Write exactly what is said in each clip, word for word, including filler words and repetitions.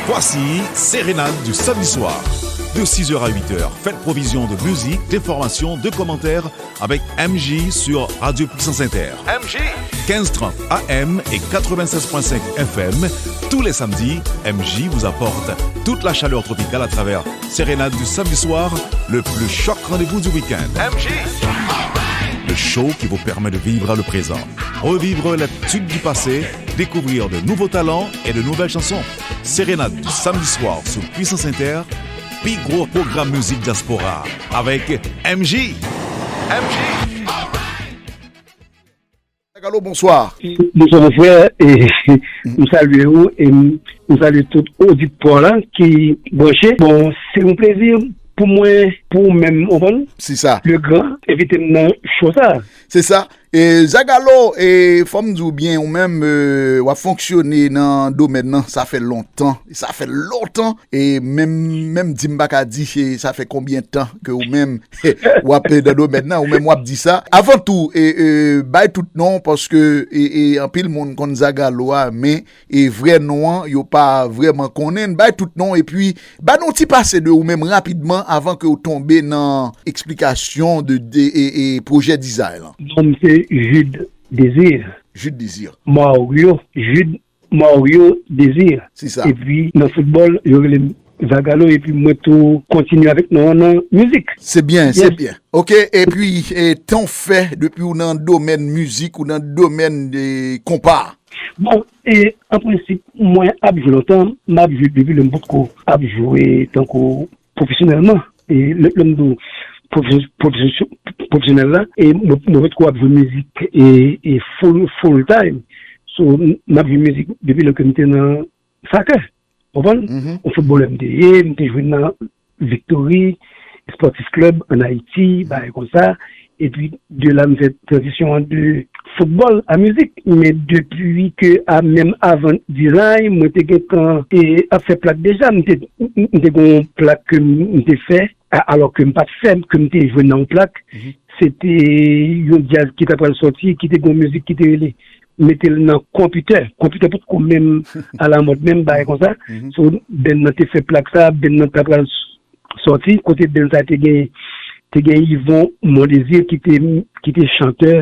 Voici Sérénade du samedi soir. De six heures à huit heures, faites provision de musique, d'informations, de commentaires avec M J sur Radio Puissance Inter. M J. Quinze trente A M et quatre-vingt-seize point cinq F M, tous les samedis, M J vous apporte toute la chaleur tropicale à travers Sérénade du samedi soir, le plus choc rendez-vous du week-end. M J. Le show qui vous permet de vivre le présent, revivre les tubes du passé, découvrir de nouveaux talents et de nouvelles chansons. Sérénade du samedi soir sur Puissance Inter, pi gwo pwogram mizik dyaspora avèk M J. M J. Zagalo, bonswa. Bonswa, mon frè. E, m salye ou e m, m salye tout oditè la ki branche. Bon, se yon plezi pou mwen, pou ou menm, ou konprann? Se sa. Le Grand, envite m nan show sa. Se sa. E, Zagalo, e, fò m di w byen, ou menm, e, w ap fonksyone nan domèn nan, sa fè lontan. Sa fè lontan. E menm, menm di m pa ka di, e, sa fè konbyen tan ke ou menm w ap, e, nan domèn nan, ou menm w ap di sa. Avan tou, e, e, bay tout non, paske, e, e, anpil moun konn Zagalo a, men, e, vrè non an, yo pa vrèman konnen. Bay tout non, epi, ba nou ti pase de ou menm rapidman avan ke w tonbe nan eksplikasyon de, de, e, e, pwojè Dizay lan. Non m se Jude Désir. Jude Désir. Mario, Jude Mario Désir. Se sa. Epi nan foutbòl, yo rele m Zagalo, epi mwen tou kontinye avèk non an nan mizik. Se byen, se byen. Ok, epi, e, tan w fè depi w nan domèn mizik, ou nan domèn, e, konpa? Bon, e, an prensip, mwen ap jwe lontan, m ap jwe depi lè m potko ap jwe tankou pwofesyonèlman. E lè, lè m di w pwofesyon-, pwofesyon-, pwofesyonèl la, e mwen, mwen potko ap jwe mizik e, e full, full time. So, m, m ap jwe mizik depi lè ke m te nan sakè. Ou konprann? Mhm. Yon foutbolè m te ye, m te jwe nan Victory Sportif Club ann Ayiti, bagay konsa. Epi de la, m fè tranzisyon an de foutbòl a mizik. Men depi ke, a, menm avan Dizay, mwen te gentan, e, ap fè plak deja. M te, m, m te gen yon plak ke m, m te fè, a, alò ke m pa t fè, ke m te jwe nan yon plak. Mhm. Se te yon djaz ki ta pral sòti, ki te gen yon mizik ki te rele Mete l nan konpitè. Konpitè potko menm alamòd menm, bagay konsa. Mhm. So, band nan te fè plak sa, band nan ta pral s-, sòti, kote band sa te gen, te gen Yvon Mondésir ki te, ki te chantè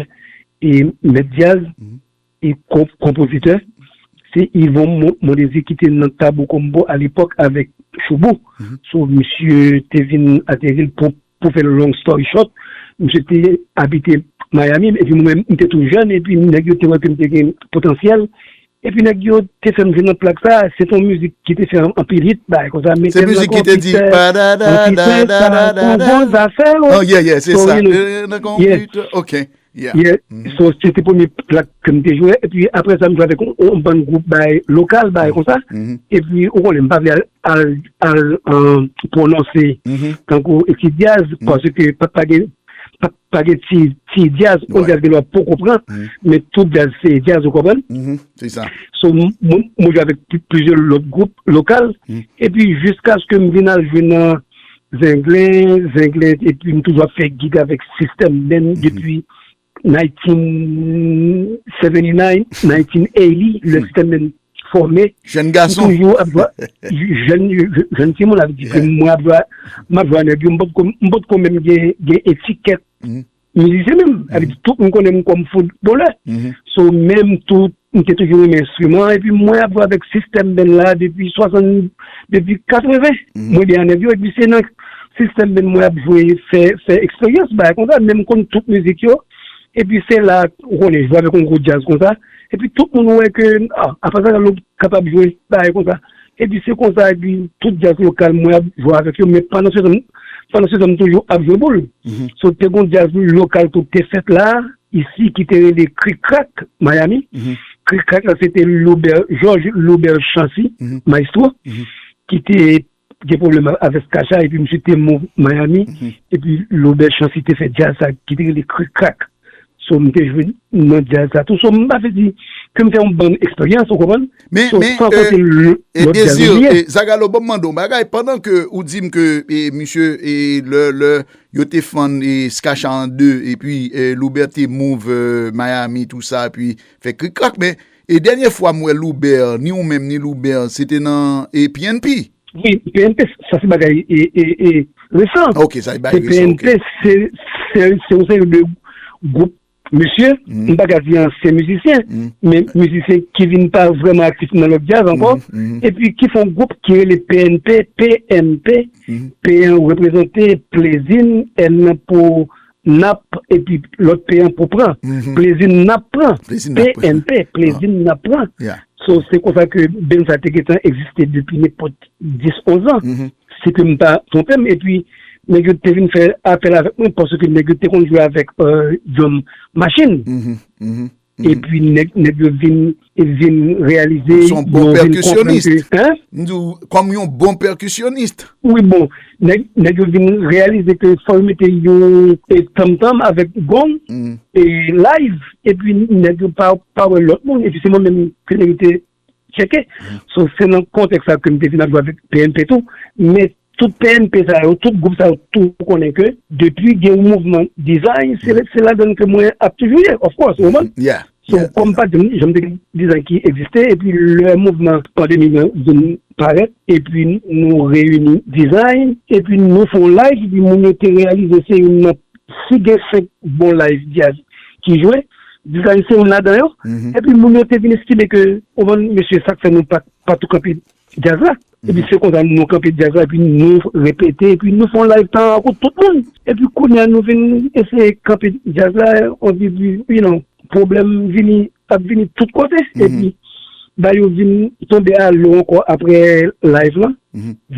e mèt djaz, mhm, e konp-, konpozitè. Se Yvon Mon-, Mondésir ki te nan Tabou Combo alepòk avèk Choubou. Mhm. So, misye te vin ateri l pou, pou fè long story short. Misye te abite Miami, epi mwen menm, m te tou jèn, epi nèg yo te wè ke m te gen potansyèl. Epi nèg yo te fè m jwe nan plak sa, se te yon mizik ki te fè anpil hit, bagay konsa, mete m nan konpitè, konpitè sa, yon bon zafè, wi. Oh, yeah, yeah, se sa. So, you know, nan konpitè, ok, yeah. Yeah. Mhm. So, se te premye plak ke m te jwe, epi apre sa, m jwe avèk yon, yon bann gwoup, bagay lokal, bagay konsa. Mhm. Epi, ou konnen, m pa vle al, al, al, euh, pwononse tankou e ti djaz, paske pa, pa gen, pa, pa gen ti, ti djaz, yon djaz gen lwa poko pran, men tout djaz se djaz, ou konprann? Mhm, se sa. So, m, m, mwen jwe avèk pli-, plizyè lòt gwoup lokal, epi jiskaske m vin al jwe nan Zenglen, Zenglen, epi m toujou ap fè gig avèk System Band depi nineteen seventy-nine, nineteen eighty, lè System Band fòme. Jèn gason. M toujou ap jwe, jèn, jèn timoun, avè di ke mwen ap jwe, m ap jwe a nèg yo, m potko, m potko menm gen, gen etikèt mizisyen menm. Avè di tout moun konnen m kòm foutbolè. So, menm tout, m te toujou renmen enstriman, epi mwen ap jwe avèk System Band la depi swasant, depi katreven. Mwen de a nèg yo, epi se nan System Band mwen ap jwe, fè, fè eksperyans, bagay konsa, menm konn tout mizik yo. Epi se la, ou konnen, jwe avèk yon gwo djaz konsa. Epi tout moun wè ke, ah, apa sa, Zagalo kapab jwe, bagay konsa. Epi se konsa, epi tout djaz lokal, mwen ap jwe avèk yo, men pandan se tan, pandan se tan, m toujou ap jwe boul. So, te gon djaz lokal tou te fèt la, isi, ki te rele Krik Krak, Miami. Krik Krak la, se te Loubert, Georges Loubert Chancy, maestro, ki te gen pwoblèm avèk Skacha, epi misye te move Miami, epi Loubert Chancy te fè djaz sa ki te rele Krik Krak. So, m te jwe nan djaz sa tou. So, m pa vle di ke m fè yon bann eksperyans, ou konprann? Men, so, men, san konte lòt djaz, e, Zagalo, ban m mande w yon bagay. Pandan ke ou di m ke, e, misye, e, lè, lè yo te fann, e, Skacha an de, epi, e, Loubert te move, e, Miami, tou sa, epi fè Krik Krak, men E dènye fwa m wè Loubert, ni ou menm, ni Loubert, se te nan e, P N P. Wi, P N P, sa se bagay e, e, e, resan. Ok, sa se bagay resan, ok. P N P, se, se, se yon seri de gwoup mesye, m pa ka di ansyen mizisyen, men mizisyen ki vin pa vrèman aktif nan lòt djaz ankò, epi ki fè yon gwoup ki rele P N P, P N P, P an reprezante plezi n, N nan pou nap, epi lòt P an pou pran. Plezi n ap pran. P N P, plezi n ap pran. So, se konsa ke band sa te gentan egziste depi nenpòt dis, onz an, si ke m pa twonpe m. Epi, nèg yo te vin fè apèl avèk mwen, paske nèg yo te konn jwe avèk, euh, drum machine. Epi, nèg, nèg yo vin, vin reyalize, yo vin konprann ke, hein? M di w, kòm yon bon pèkisyonis. Wi, bon, nèg, nèg yo vin reyalize ke fò yo mete yon, e, tam-tam avèk gong, e, live, epi nèg yo pa, pa wè lòt moun, epi se mwen menm ke nèg yo te tcheke. So, se nan kontèks sa ke m te vin ap jwe avèk P N P tou. Men tout P N P sa yo, tout gwoup sa yo tou konnen ke depi gen yon mouvman design, se, se ladan ke mwen ap toujou ye, of course, ou konprann? So, kòm pa t gen, jan m te gen design ki egziste, epi lè mouvman pandemi an vin parèt, epi nou reyini design, epi nou fè yon live, epi moun yo te reyalize se youn nan, si gen senk bon live djaz ki jwe, design se youn ladan yo. Epi moun yo te vin estime ke, ou konprann, mesye, sa k fè nou pa, pa tou kanpe djaz la. Epi se konsa nou kanpe djaz la, epi nou repete, epi nou fè yon live tan akout tout moun. Epi kounye a nou vin eseye kanpe djaz la, on di, you know, pwoblèm vini, ap vini tout kote. Epi ba yo vin tonbe a lo ankò apre live la.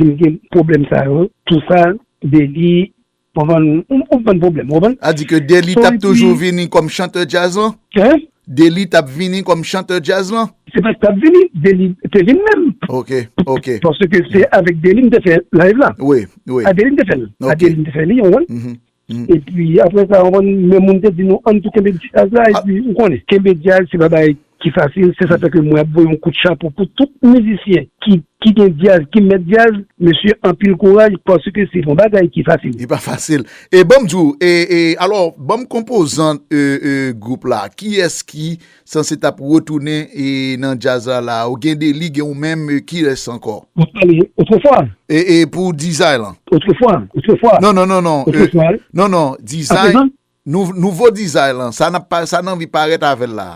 Vin gen pwoblèm sa yo. Tou sa, Deli, konprann, ou, ou konprann pwoblèm, ou konprann? A di ke Deli t ap toujou vini kòm chantè djaz lan? Hein? Deli t ap vini kòm chantè djaz lan? Se pa t ap vini, Deli te vin menm. Ok, ok. Paske se avèk Deli m te fè live la. Wi, wi. A Deli m te fè l. A Deli m te fè li, ou konprann? Epi apre sa, ou konprann, men moun te di nou, ann tou kenbe djaz la, epi ou konnen, kenbe djaz, se pa bagay ki fasil, se sa fè ke mwen ap voye yon kout chapo pou tout mizisyen ki, ki gen djaz, ki mèt djaz, mesye, anpil kouraj, paske se pa yon bagay ki fasil. Li pa fasil. E ban m di w, e, e, alò, ban m konpozan, e, e, gwoup la. Kiyès ki sanse t ap retounen, e, nan djaz la, la? Ou gen Deli, gen ou menm, e, kiyès ankò? Ou pale otrefwa. E, e, pou Dizay lan? Otrefwa, otrefwa. Non, non, non, non. Otrefwa. Non, non, Dizay. Apresan? Nou, nouvo Dizay lan, sa n ap pa, sa n anvi parèt avè l la.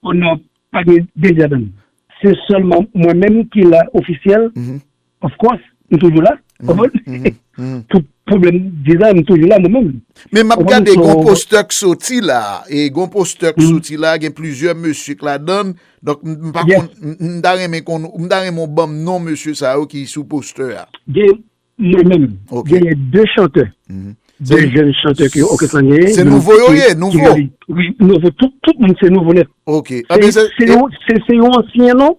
Oh non, pa gen Deli ladan l. Se sèlman mwen menm ki la ofisyèl. Of course, m toujou la. Konprann? Tout pwoblèm Dizay, m toujou la mwen menm. Men m ap gade gon postè k soti la, e gon postè k soti la, gen plizyè mesye k ladan l. Donk, m, m pa konn, m, m ta renmen konn, m ta renmen w ban m non mesye sa yo ki sou postè a. Gen mwen menm, genyen de chantè. De jèn chantè ke òkès lan genyen. Se nouvo yo ye, nouvo. Wi, nouvo. Tout, tout moun se nouvo nèt. Ok. Se, se yon, se, se yon ansyen non.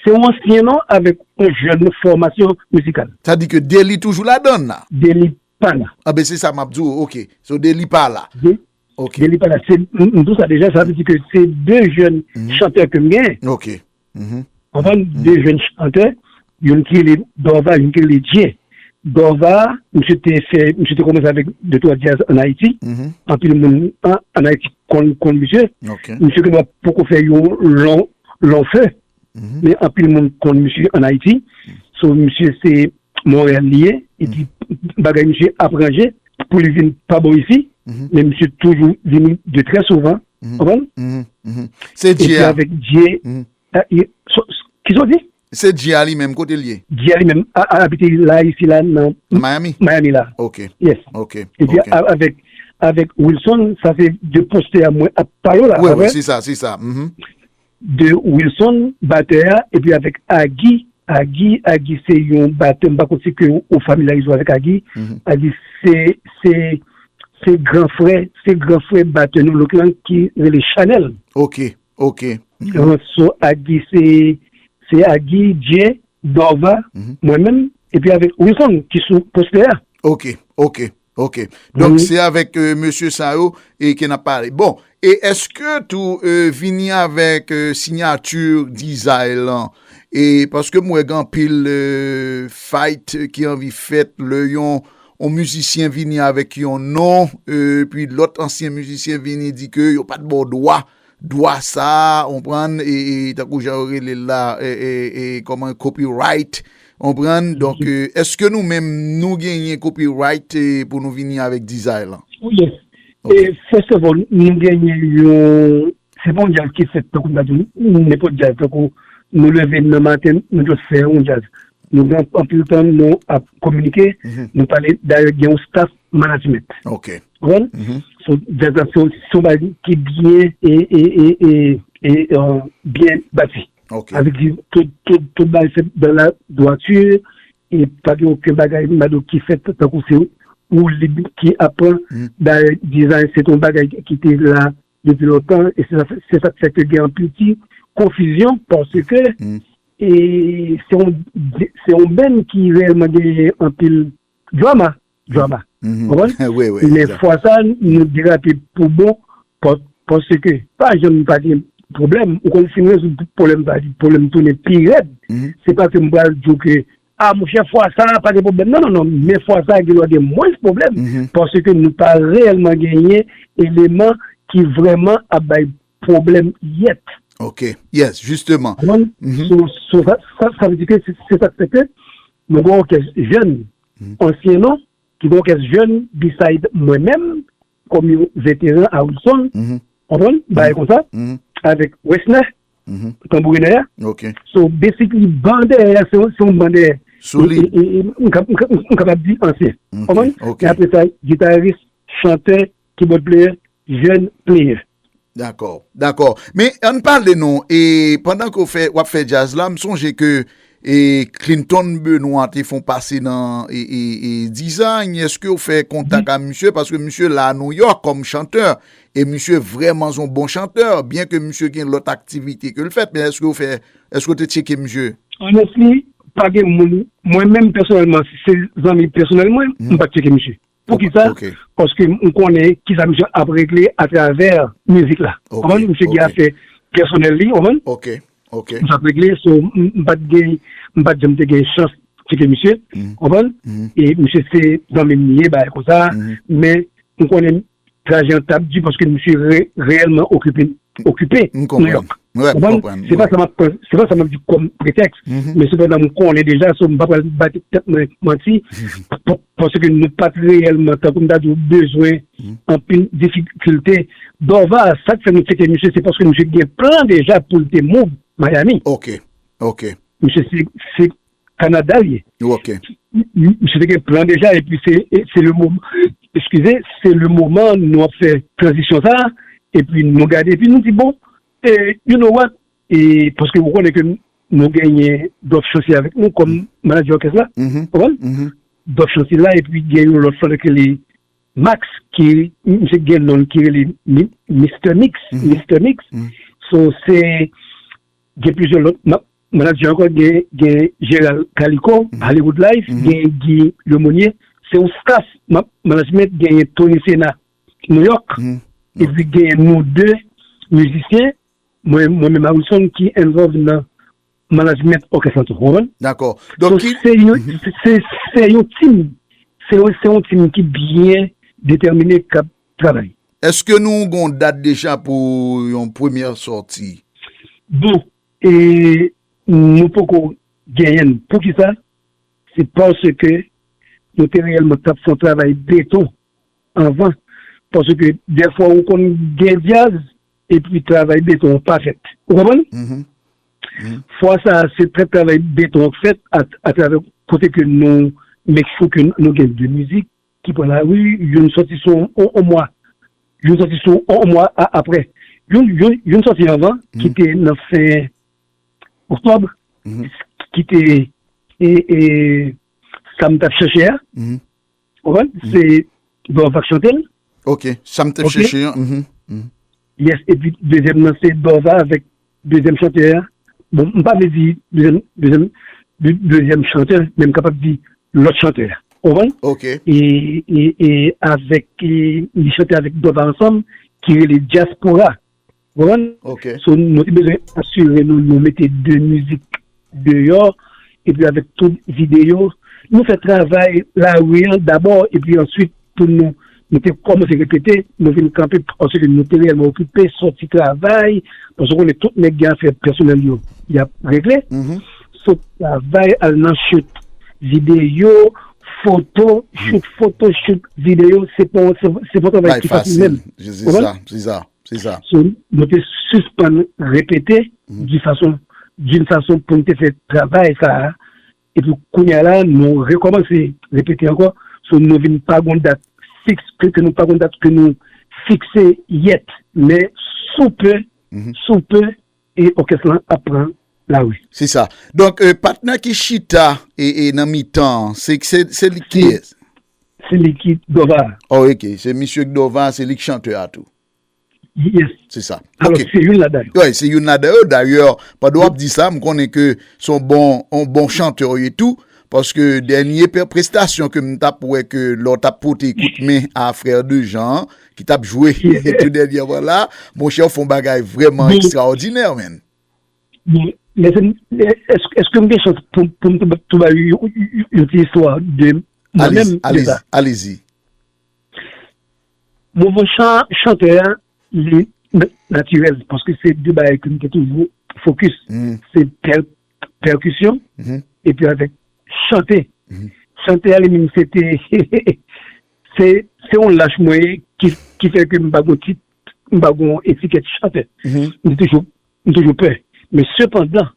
Se yon ansyen non avèk yon jèn fòmasyon mizikal. Sa di ke Deli toujou ladan l la? Deli pa la. Anben, se sa m ap di w. Ok. So, Deli pa la. Ok. Deli pa la. Se, m, m di w sa deja, sa vle di ke se de jèn chantè ke m genyen. Ok. Konprann? De jèn chantè, youn ki rele Dorva, youn ki rele Dje. Dorva, misye te fè, misye te kòmanse avèk de twa djaz ann Ayiti. Anpil moun an, ann Ayiti konn, konn misye. Misye gen dwa poko fè yon lon, lon fè, men anpil moun konn misye ann Ayiti. So, misye se Monrèyal li ye, epi bagay misye ap ranje pou li vin pa bò isi, men misye toujou vini de trè souvan. Konprann? Se Dje a. Epi avèk Dje, a, e, so, s-, kisa w di? Se Dje a li menm, kote l ye? Dje a li menm, a, a, abite la, isi la, nan Miami? Miami la. Ok. Yes. Ok. Epi a, avèk, avèk Wilson, sa se de postè a mwen ap pale w la, wi, wi, se sa, se sa. De Wilson, batè a, epi avèk Agi, Agi, Agi se yon batè, m pa konn si ke ou familyarize w avèk Agi. Agi se, se, se gran frè, se gran frè batè nou, lokilan ki rele Chanèl. Ok, ok. So, Agi se, se Agi, Dje, Dorva, mwen menm, epi avèk Wilson ki sou postè a. Ok, ok. Ok. Donk, se avèk, euh, mesye sa yo, e, ke n ap pale. Bon, e èske tou, euh, vini avèk, euh, siyati Dizay lan? E paske m wè gen anpil, euh, fight ki anvi fèt lè yon, yon mizisyen vini avèk yon non, euh, epi lòt ansyen mizisyen vini di ke yo pa t ba w dwa dwa sa, ou konprann, e, e, tankou jan yo rele l la, e, e, e, kòman, copyright, ou konprann? Donk, e, èske nou menm, nou genyen copyright, e, pou nou vini avèk dizay lan? Oh, yes. Ok. E, first of all, nou genyen yon, se pa yon djaz ki fèt tankou m ta di w, nenpòt djaz, tankou nou leve nan maten, nou just fè yon djaz. Nou gen anpil tan, nou ap kominike, nou pale, dayè, gen yon staff management. Ok. Ou konprann? So, djaz la, se yon, se yon bagay ki byen e, e, e, e, e, e, byen bati. Ok. Sa vle di, tout, tout, tout bagay fèt dans la droiture, e pa gen okenn bagay, m pa di w, ki fèt tankou se ou li ki ap pran. Dayè, dizay, se te yon bagay ki te la depi lontan, e se sa, se sa k fè ke gen anpil ti konfizyon, paske, e, se yon, se yon band ki reyèlman genyen anpil drama, drama. Ou konprann? Wi, wi, men egzak. Fwa sa, nou derape pou bon, pa-, paske pa janm pa gen pwoblèm. Ou konn, si nou rezoud tout pwoblèm sa, pwoblèm tounen pi rèd. Se pa ke m pral di w ke, a, monchè, fwa sa, pa gen pwoblèm. Non, non, non, men fwa sa, gen dwa gen mwens pwoblèm, paske nou pa reyèlman genyen eleman ki vrèman ap bay pwoblèm yèt. Ok, yes, jisteman. Ou konprann? So, so, sa, sa, sa vle di ke se, se sa k fè ke nou gen yon òkès jèn, ansyen non, ki gen yon òkès jèn, beside mwen menm, kòm yon veteran a Wilson, konprann? Bagay konsa, avèk Wesner, tanbourinè a. Ok. So, basically, ban dèyè a, se yon, se yon ban dèyè. Solid. E, e, e, m ka-, m ka-, m kapab di ansyen. Ok, konprann? Ok. E apre sa, gitaris, chantè, keyboard player, jèn player. Dakò, dakò. Men ann pale non, e pandan ke w fè, w ap fè djaz la, m sonje ke, e, Clinton Benoît te fè yon pase nan, e, e, e, design. Èske w fè kontak a misye? Paske misye la a Nouyòk kòm chantè, e misye vrèman se yon bon chantè, byen ke misye gen lòt aktivite ke l fè, men èske w fè, èske w te tcheke misye? Honestly, pa gen moun, mwen menm pèsonèlman, si se zanmi pèsonèl mwen, m pa t tcheke misye. Poukisa? Ok. Paske m konnen kisa misye ap regle atravè mizik la. Ok, konprann? Misye gen afè pèsonèl li, konprann? Ok, ok. Misye ap regle, so, m, m pa t gen, m pa t janm te gen chans tcheke misye, konprann? E misye se zanmi m li ye, bagay konsa, men m konnen trajè an t ap di paske misye re-, reyèlman okipe, okipe Nouyòk. Wi, m konprann. Se pa sa m ap, se pa sa m ap di kòm pretèks, men sepandan m konnen deja, so m pa pral bay tèt mwen manti, pa-, paske nou pa t reyèlman, tankou m ta di w, bezwen anpil difikilte. Dòva, sa k fè nou tcheke misye, se paske misye gen plan deja pou l te move Miami. Ok, ok. Misye se, se Kanada l ye. Ok. M, m, misye te gen plan deja, epi se, e, se le moman, eskize, se le moman nou ap fè tranzisyon sa, epi nou gade, epi nou di, bon, e, you know what, e, paske ou konnen ke nou genyen Dove Chancel avèk nou kòm manager òkès la, konprann? Dove Chancel la, epi gen yon lòt frè ki rele Max, ki, misye gen non ki rele Mi-, Mister Mix, Mister Mix. So, se, gen plizyè lòt ma-, manager ankò, gen, gen Gérald Calico, Hollywood Life, gen Guy Lemonnier. Se yon staff ma-, management, gen Tony Sena, New York. Epi gen nou de mizisyen, mwen, mwen menm a Wilson ki involve nan management òkès lan tou, ou konprann? Dakò. Donk, so, ki se yon, se, se, se yon team. Se yon, se yon team ki byen detèmine k ap travay. Èske nou gon dat deja pou yon premyè sòti? Bon, e nou poko genyen l. Poukisa? Se paske nou te reyèlman t ap fè yon travay beton anvan. Paske dèfwa ou konn gen djaz, epi travay beton an pa fèt. Ou konprann? Fwa sa a, se trè travay beton an k fèt a, atravè kote ke nou make sure ke nou gen de mizik ki pran lari, youn sòti sou on, on mwa, youn sòti sou on, on mwa a, apre. Youn, youn, youn sòti anvan, ki te nan fen oktòb, ki te, e, e, Sa m t ap chèche a. Ou konprann? Se Dove k chante l. Ok, Sa m t ap chèche an. Yes, epi dezyèm nan se Dove avèk dezyèm chantè a. Bon, m pa vle di dezyèm, dezyèm, de-, dezyèm chantè, men m kapab di lòt chantè a. Ou konprann? Ok. E, e, e avèk, e, li chante avèk Dove ansanm, ki rele Diaspora. Ou konprann? Ok. So, nou te bezwen asire nou, nou mete de mizik deyò, epi avèk tout videyo, nou fè travay lari an dabò, epi answit pou nou nou te kòmanse repete, nou vin kanpe paske nou te reyèlman okipe, sòti travay, paske w konnen tout nèg gen afè pèsonèl yo, y ap regle. Sòti travay, al nan shoot videyo, foto, shoot foto, shoot videyo, se pa, se, se pa yon travay ki fasil menm. Ou konprann? Se sa, se sa. So, nou te sispann repete di fason, d'une façon pou n te fè travay sa a. Epi kounye a la, nou rekòmanse repete ankò. So, nou vin pa gon dat fiks, ke, ke nou pa gon dat ke nou fikse yèt. Men sou pe, sou pe, e òkès lan ap pran lari. Se sa. Donk, euh, patnè ki chita e, e nan mitan, se, se, se li ki? Se li ki Dova. Oh, ok. Se misye Dova, se li ki chantè a tou. Yes. Se sa. Alò, se youn ladan yo. Wi, se youn ladan yo. Dayè, pandan w ap di sa, m konnen ke se yon bon, yon bon chantè w ye tou. Paske dènye pe-, prestasyon ke m t ap wè ke lè w t ap pote kout men a Frè Dejan an, ki t ap jwe tou dènyèman la, monchè, w fè yon bagay vrèman ekstraòdinè, menn. Bon, lèse m, èske, èske m gen chans pou, pou m tou, tou ba yon, yon, yon, yon ti istwa de mwen menm de sa? Alezi, alezi. Mouvman chan-, chantè a, li na-, natirèl, paske se de bagay ke m te toujou fokis. Se pè-, pèkisyon, epi avèk chante. Chante a, li menm, se te, se, se yon lach mwen ye ki, ki fè ke m pa gon tit, m pa gon etikèt chantè. M te toujou, m toujou pè. Men sepandan,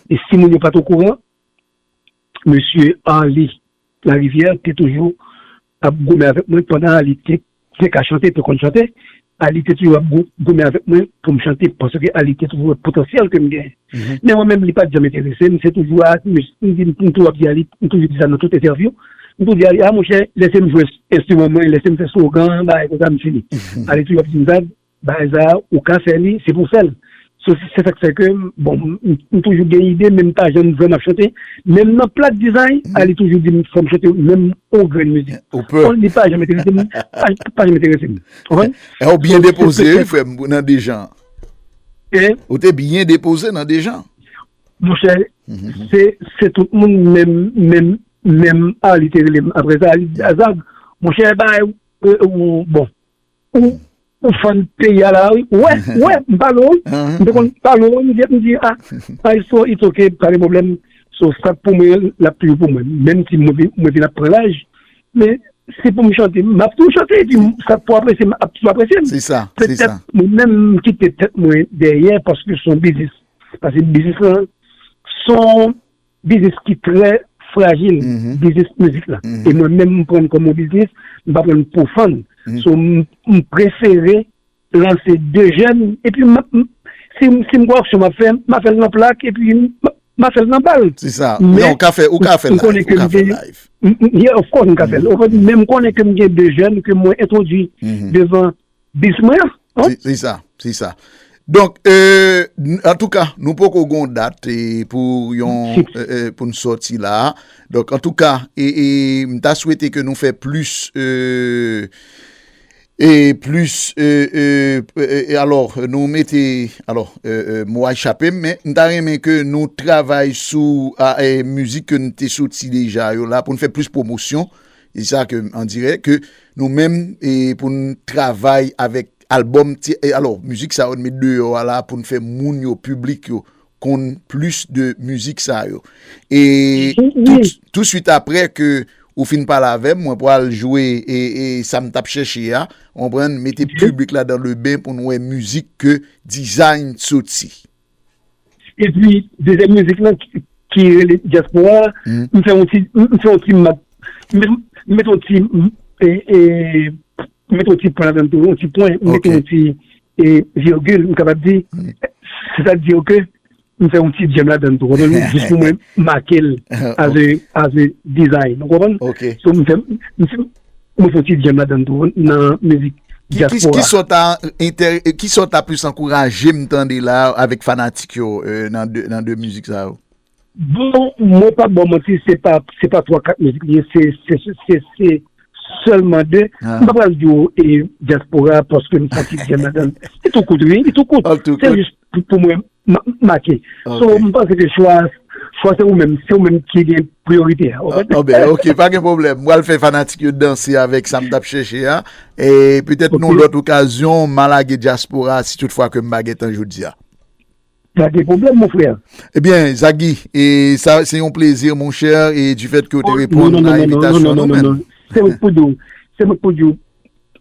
e si moun yo pa t okouran, mesye Arly Larivière te toujou ap goumen avèk mwen pandan Arly te, te ka chante, te konn chante. Arly te toujou ap gou-, goumen avèk mwen pou m chante, paske Arly te toujou wè potansyèl ke m genyen. Men mwen menm, li pa t janm enterese m, se toujou a, m, m di, m toujou ap di Arly, m toujou di sa nan tout entèvyou. M toujou di Arly, a monchè, lèse m jwe enstriman mwen, lèse m fè slogan, bagay konsa, m fini. Arly toujou ap di m sa, bagay sa a, ou ka fè li, se pou w fè l. So, se, se sa k fè ke, bon, m, m, m toujou gen ide, men m pa janm vrèman ap chante. Menm nan plat dizay, Arly toujou di m fò m chante menm yon grenn mizik. Ou pè. Bon, li pa janm enterese m, pa, pa janm enterese m. Ou konprann? E ou byen depoze, wi, frè m, nan Dejan. Ou te byen depoze nan Dejan. Monchè, se, se tout moun, menm, menm, menm Arly te rele m. Apre sa, Arly di, Azag, monchè, bagay, euh, ou, bon, ou, ou fann peyi a la, wi. Ou wè, ou wè, m pale w, wi. M te konn pale w, wi, m di, m di, a, a, so, it's ok, pa gen pwoblèm. So, sa k pou mwen, l ap toujou pou mwen. Menm si mwen vin, mwen vin ap pran laj, men si pou m chante, m ap toujou chante, epi sa k pou apresye m ap toujou apresye m. Se sa, se sa. Petèt, mwen menm, m kite tèt mwen dèyè, paske se yon biznis. Paske biznis lan, se yon biznis ki trè frajil, biznis mizik la. E mwen menm, m pran l kòm yon biznis, m pa pran l pou fann. So, m, m prefere lanse de jèn, epi m, m, si, si m gon aksyon m ap fè, m a fè l nan plak, epi m, m a fè l nan bal. Se sa. Men ou ka fè, ou ka fè live, ou ka fè live. Yeah, of course, m ka fè l. Men m konnen ke m gen de jèn ke mwen entwodui devan bis mwen an. Se, se sa, se sa. Donk, euh, n-, antouka, nou poko gon dat, e, pou yon, euh, euh, pou n sòti la. Donk, antouka, e, e, m ta swete ke nou fè plis, euh, e plis, euh, euh, euh, euh, alò, nou mete, alò, euh, euh, mo a chape m, men m ta renmen ke nou travay sou, a, e, mizik ke n te soti deja yo la, pou n fè plis pwomosyon. E sa ke, on dirè ke nou menm, e pou n travay avèk albòm, ti, e alò, mizik sa yo n met deyò a la pou n fè moun yo, piblik yo, konn plis de mizik sa yo. E tou, tousuit apre ke ou fin pale avè m, mwen pral jwe e, e sa m t ap chèche a, w konprann, mete piblik la dans le bain pou n wè mizik ke Design soti. Epi, dezyèm mizik lan ki, ki rele Dyaspora, m fè yon ti, m fè yon ti mak, m, m met yon ti, e, e, m met yon ti pwen ladan l tou, yon ti pwen, m met yon ti, e, virgil, m kapab di, se sa k di ke m fè yon ti djèm ladan l tou, konprann? Jis pou mwen make l as a, as a design, ou konprann? So, m fè, m fè, mwen fè yon ti djèm ladan l tou, nan mizik Dyaspora. Ki, ki, kisa w ta enterè-, kisa w ta plis ankouraje m tande la avèk fanatik yo, euh, nan de, nan de mizik sa yo? Bon, mwen p ap ba w manti, se pa, se pa twa kat mizik li ye, se, se, se, se, se sèlman de. M pa pral di w, e, Dyaspora, paske m santi byen ladan l. Li tou kout, wi, li tou kout. Se jis pou, pou mwen, ma-, make. So, m panse ke chwa, fò se ou menm, se ou menm ki gen priyorite a. Ou konprann? Ah, ben, ok, pa gen pwoblèm. M pral fè fanatik yo danse avèk sa m t ap chèche a. E petèt nan yon lòt okazyon, m a lage dyaspora si tout fwa ke m pa gen tan jodi a. Pa gen pwoblèm, mon frè. Ebyen, Zaggy, e sa, se yon plezi, monchè, e du fait ke w te reponn a envitasyon nou menm. Se mwen k pou di w, se mwen k pou di w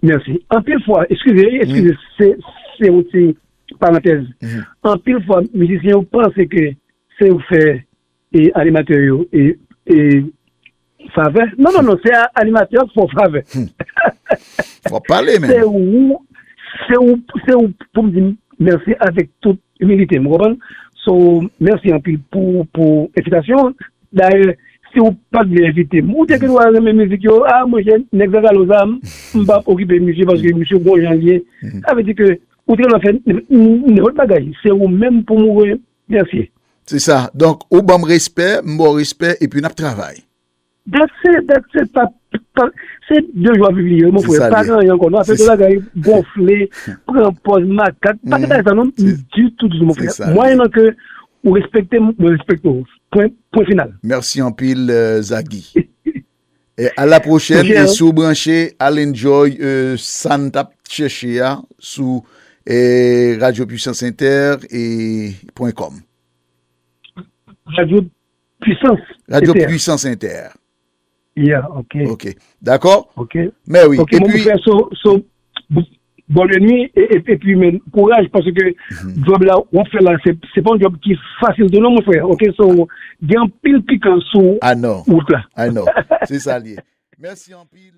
mèsi. Anpil fwa, eskize, eskize, se, se yon ti parantèz. Anpil fwa, mizisyen yo panse ke se yo fè e animatè yo e, e favè. Non, non, non, se a- animatè yo k fè w favè. Fò pale, men. Se ou, se ou, se ou pou m di mèsi avèk tout imilite, m konprann? So, mèsi anpil pou, pou envitasyon. Dayè, si ou pa t vle envite m, ou te gen dwa renmen mizik yo, a, mwen, nèg Zagalo sa, m p ap okipe misye paske misye gon jan l ye. Sa vle di ke ou te gentan fè nenpòt bagay. Se ou menm pou m remèsye. Se sa. Donk, ou ban m respè, m ba w respè, epi n ap travay. That's it, that's it. Pa, pa, se de jou ap viv li ye, mon frè. Pa gen anyen ankò. Nou ap fè tout bagay gonfle, pran pòz makak. Pa gen bagay sa non, ditou, ditou, mon frè. Mwayennan ke ou respekte m, mwen respekte w. Pwen, pwen final. Mèsi anpil, euh, Zaggy. E a la pwochèn, e si w branche, al enjoy euh, sa n t ap chèche a sou eh, Radio Puissance Inter e point com. Radio Puissance. Radio Puissance Inter. Yeah, ok. Ok. Dakò? Ok. Mè wi. Ok, mwen mwen fè so, so, bonne nuit, e, e, epi men, kouraj, paske job la, w ap fè la, se, se pa yon job ki fasil tou non, mon frè. Ok, so, gen anpil pikan sou wout la. I know. Se sa l ye. Mèsi anpil.